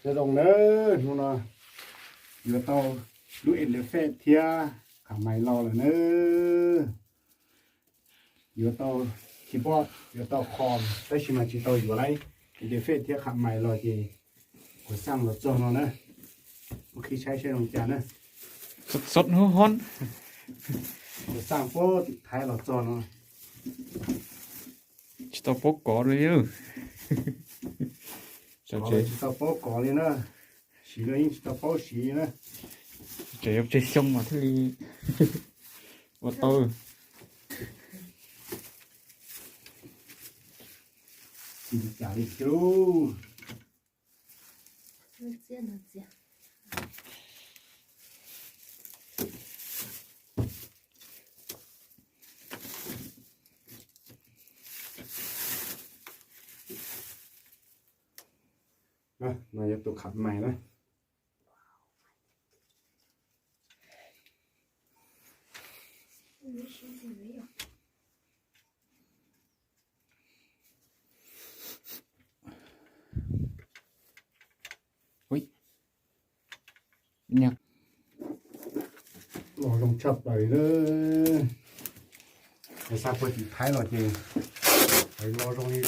Zoo na, hnub no yuav tau lub end effect thiab qhab mais los lawm na. Yuav tau keyboard, yuav tau qhov, tab sis mas tsis tau yuav lawm. End effect thiab qhab mais los ces kuv xaj los txog no na. Mus qhib saib seb zoo cas na. Xov xov hnub hov. Kuv xaj puag tim Thaib los txog no. Tsis tau paub kov li. Tsis tau paub kov li na. Siv los yeej tsis tau paub siv na. Tseem yuav tseg xyoo mas thiaj li ua tau. Tsis li cas li thiab lauj. No yog tus qhab mais na. Los zoo tshaj plaws li na. Xaj puag tim Thaib los ces los zoo li no.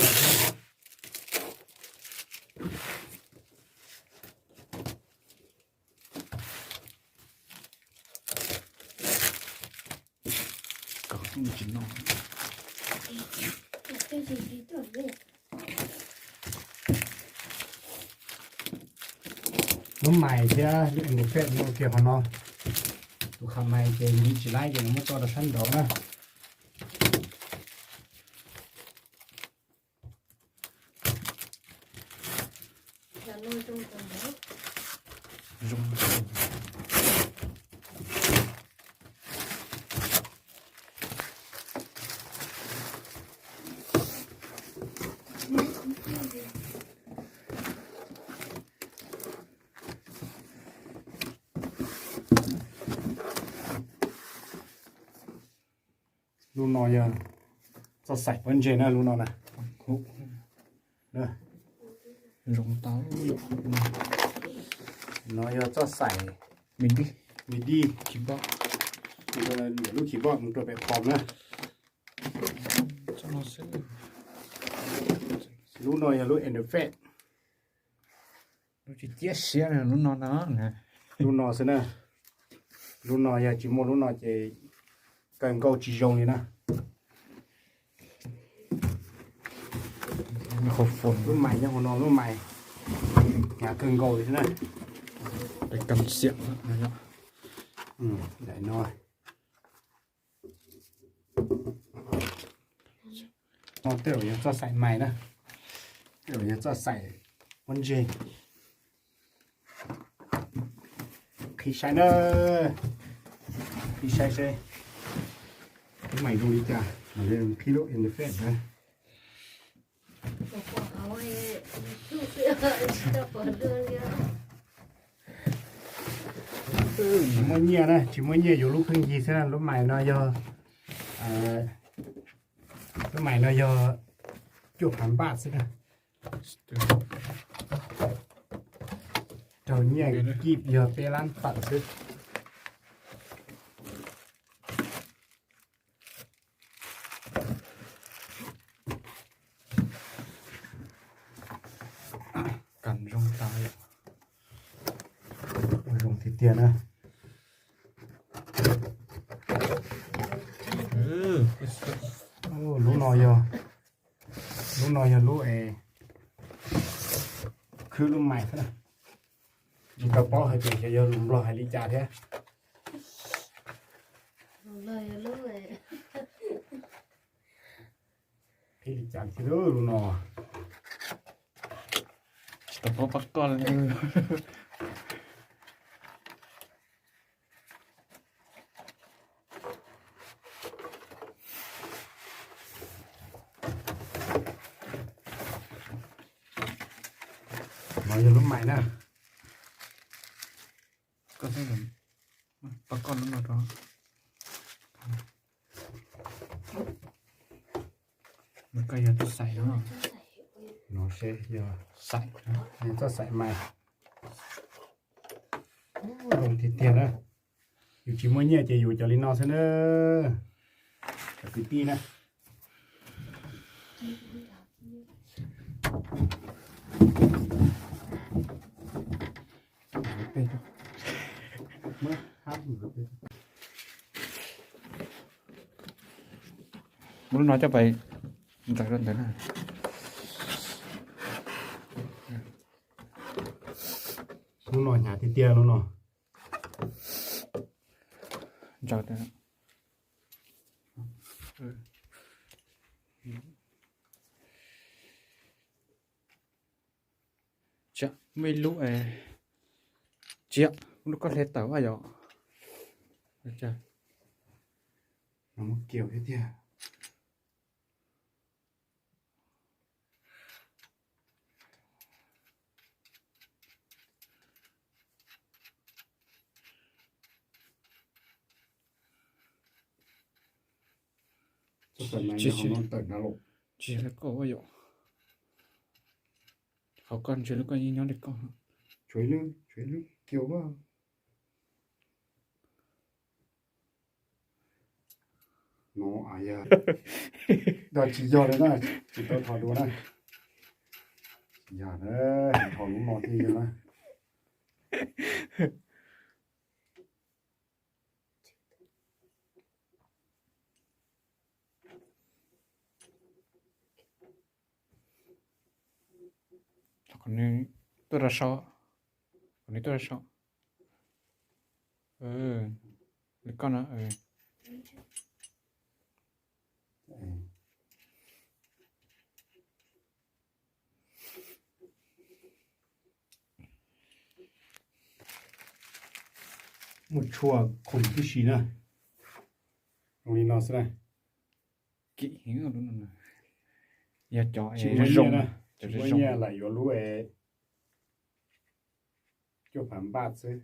Lub mais thiab lub end effect no kiag qhov no. Tus qhab mais ces nws tsis laib ces nws muab tso rau sab nraud na. Lub no yog txoj xaim pob ntseg na, lub no na. No yog txoj xaim MIDI, lub keyboard mus rau pem qhov na. Lub no yog lub end effect. Lub tsis ciab siab lub no no. Lub no xwb na. Lub no yog tsis muaj lub no ces kawg nkaus tsis zoo li na. Lub mais nyob hauv no, lub mais hnyav kawg nkaus li na. Daim no. No tej zaum yog txoj xaim mais na. Tej zaum yog txoj xaim pob ntseg. Qhib saib na. Qhib saib seb lub mais zoo li cas mam li qhib lub end effect na. Tsis muaj nyiaj na, tsis muaj nyiaj, yuav lub pheej yig xwb na. Lub mais no yog, lub mais no yog cuaj phav npaj xwb na. Raug nyiaj kib yog peb lab tawm xwb. Kam zoo tas, zoo tiag tiag na. Lub no yog, lub no yog lub es khwb lub mais xwb na. Tsis tau paub hais tias xyov yog lus Nplog hais li cas thiab. Qhib li cas thiab lub no. Tsis tau paub pab koj li. No yog lub mais na. Koj, pab koj lub no rau. Koj yog txoj xaim no. No seb yog xaim, yog txoj xaim mais. Zoo tiag tiag na. Yus tsis muaj nyiaj ces yus cov li no xwb na. Cov kwv tij na. Muab lub no coj pais ntawd rau ntawd na. Lub no hnyav tiag tiag lub no. Ntsaws. Tsia, muaj ib lub, tsia, lub koj hle tawm a yom. Kiag thiab tiag. Tsis, tsis yog li koj yom. Qhov koj ntshe lub koj yeej nyob li koj. Tshuav ib lub, tshuav ib lub kiag. No yog, tsis yog li na, tsis tau thov dua na. Tsis yog na, thov lub no thiaj yog na. Kom nws tuaj rau saum, kom nws tuaj rau saum. Li koj no. Muaj tshuaj khoom tib si na. Zoo li no xwb na. Kim heev. Yog cov zoo, cov zoo lam yuav lub cuaj phav npaj xwb.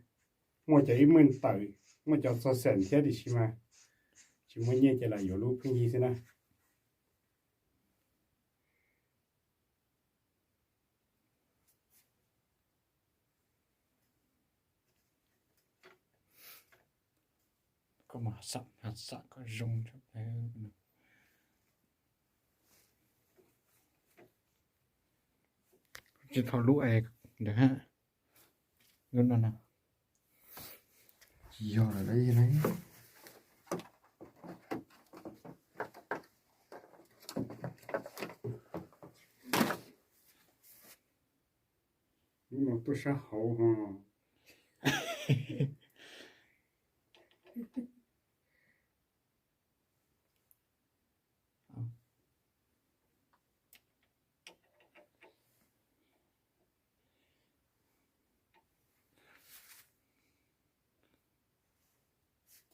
Muaj cov ib meeg tawm, muaj cov txog xees thiab tiam sis mas tsis muaj nyiaj ces lam yuav lub pheej yig xwb na. Koj mas xam, xam koj zoo. Tsis tau lub es ntawd ha. Lub no na. Tsis yog lawm na. Lub no tuaj sab hauv ho.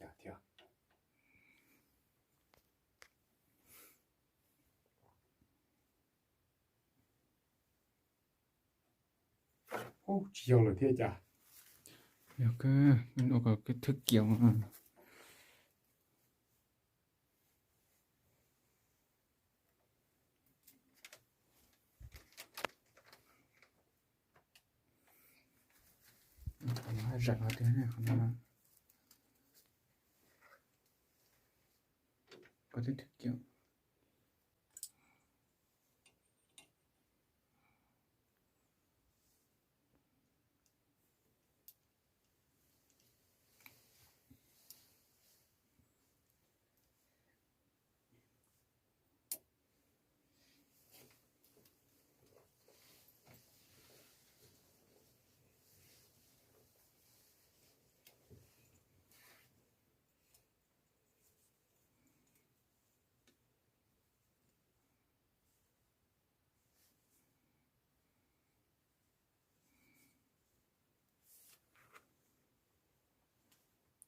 Cas thiab. Ub, tsis yog lawm thiab cas. Yog kawg, ua kom koj thwj kiag. Qhov no haj zam no tiag, qhov no koj twb thwj kiag.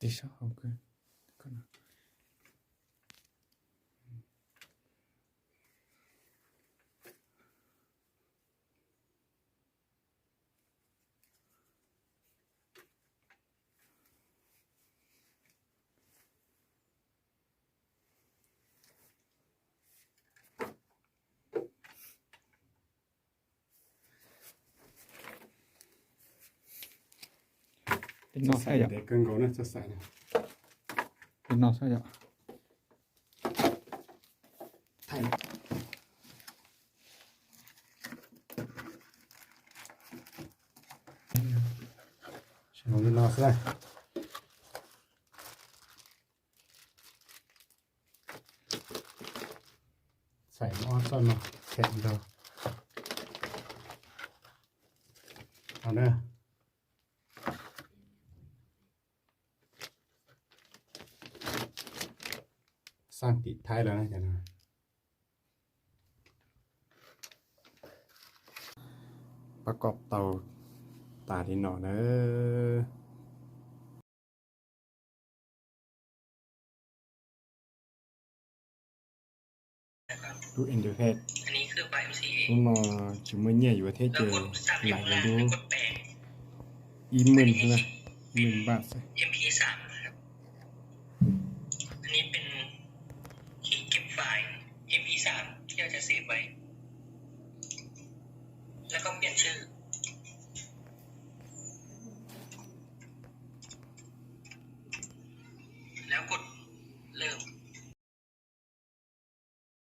Tig sab hauv kawg. Tej no xwb yom. Tej no xwb yom. Li no xwb. Txhais ob txoj no them nrog. Xaj tim Thaib lawm na. Pab kom tau tas li no na. Lub interface lub no tsis muaj nyiaj yuav thiab ces laim li lub ib hmos xwb na, ib hmos npaj xwb.